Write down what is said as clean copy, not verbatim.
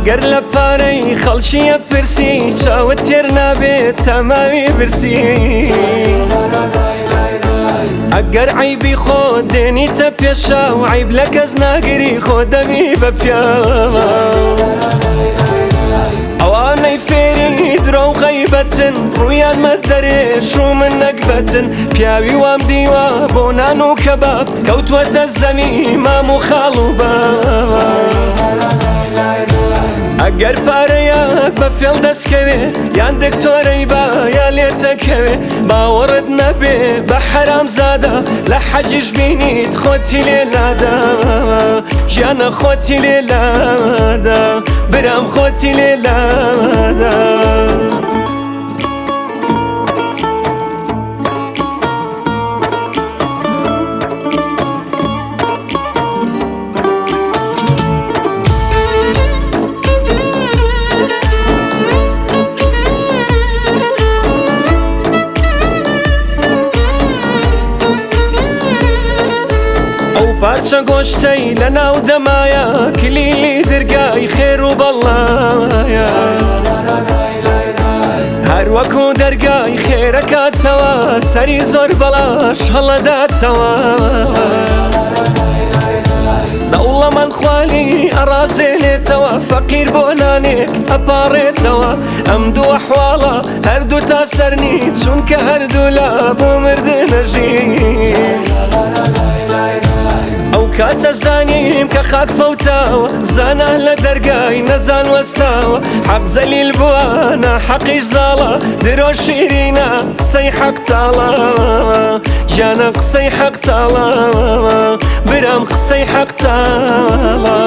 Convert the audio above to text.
ئەگەر لە پارەی خەڵکی ئەپرسی، چاوت تێر نابێت تەماوی برسی. ئەگەر عەیبی خۆت دێنیتە پێشاو، عەیب لە کەس ناگری خۆ دەبی بە پیاو. ئەوانەی فێری درۆ و غەیبەتن، ڕوویان مەدەرێ شوو من نەگبەتن. پیاوی وام دیوە بۆ نان و کەباب، کەوتوەتە زەمی مام و خاڵ و باب. ئەگەر پارەیەک بە فێڵ دەستکەوێ، یان دکتۆرەی با یا لێتەکەوێ، باوەڕت نەبێ بە حەرام زادە، لە حەجیش بینیت خۆتی لێ لادا. ژیانە خۆتی لێ لادا، برام خۆتی لێ لادا. ئەو پارچە گۆشتەی لە ناو دەمایە، کلیلی درگای خێر و بەڵایە. هەر وەکو دەرگای خێرەکاتەوە، سەری زۆر بەڵاش هەڵەداتەوە. دەوڵەمەند خوالی ئەڕازێنێتەوە، فەقیر بۆ نانێک ئەپاڕێتەوە. ئەم دوو ئەحواڵە هەردوو تا سەرنی، چونکە هەردوو لا بۆ مردنەژین. ئەو کاتە زانیم کە خاک فەوتاوە، زانا لە دەرگای نەزان وەستاوە. حەق زەلیل بووە ناحەقیش زاڵە، درۆ شیرینە قسەی حەق تاڵە. گیانە قسەی حەق تاڵە، برام قسەی حەق تاڵە.